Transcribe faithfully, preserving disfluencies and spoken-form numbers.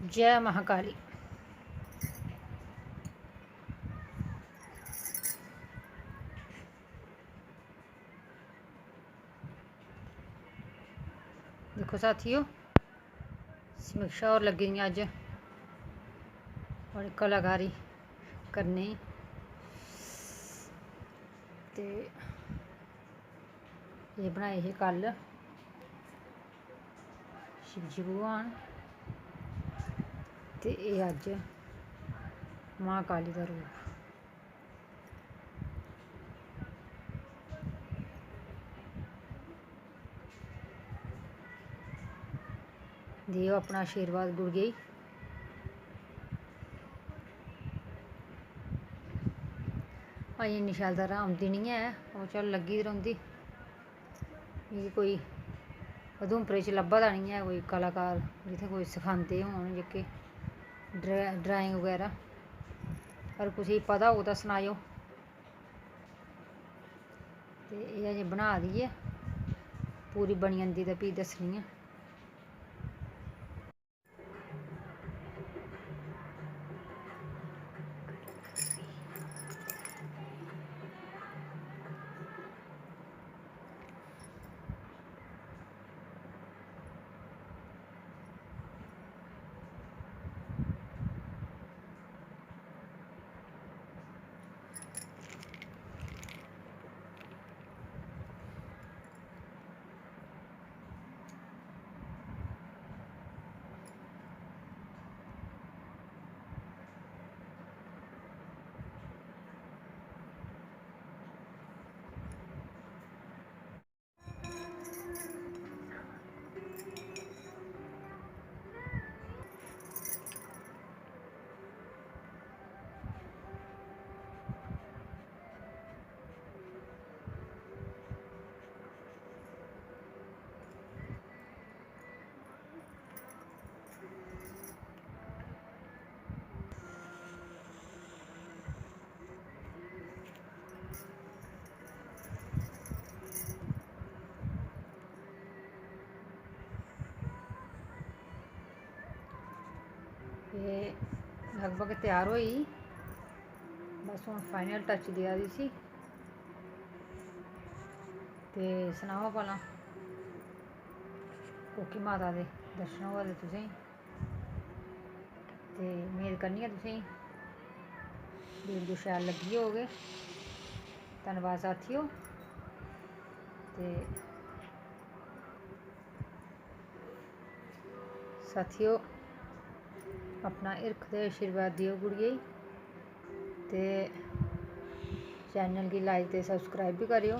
जय महाकाली। दिक्खो साथियो, समीक्षा होर लग्गी दियां अज्ज होर कलाकारी करने गी। ते एह् बनाए हे कल शिवजी भगवान, ते एह् अज्ज मां काली दा रूप। देओ अपना आशीर्वाद गुड़िये गी। अजें इन्नी शैल तरह औंदी निं ऐ, ओह् चल लग्गी दी रौंह्दी। मिगी कोई उधमपुरे च लब्भा दा निं ऐ कोई कलाकार जित्थै कोई सखांदे होन जेह्के ड्रा-, ड्राइंग बगैरा। अगर कुसै गी पता होग तां सनाएओ। ते एह् अजें बना दी ऐ, पूरी बनी जंदी ते फ्ही दस्सनी ऐ। एह् लगभग त्यार होई, बस हून final touch देआ दी इसी। ते सनाओ भला कोह्की माता दे दर्शन होआ दे तुसेंगी। ते मेद करनी आं तुसेंगी video शैल लग्गी होग। धन्नबाद साथियो। ते साथियो, अपना हिरख ते आशीर्वाद देओ कुड़िये गी, ते channel गी like ते subscribe बी करेओ।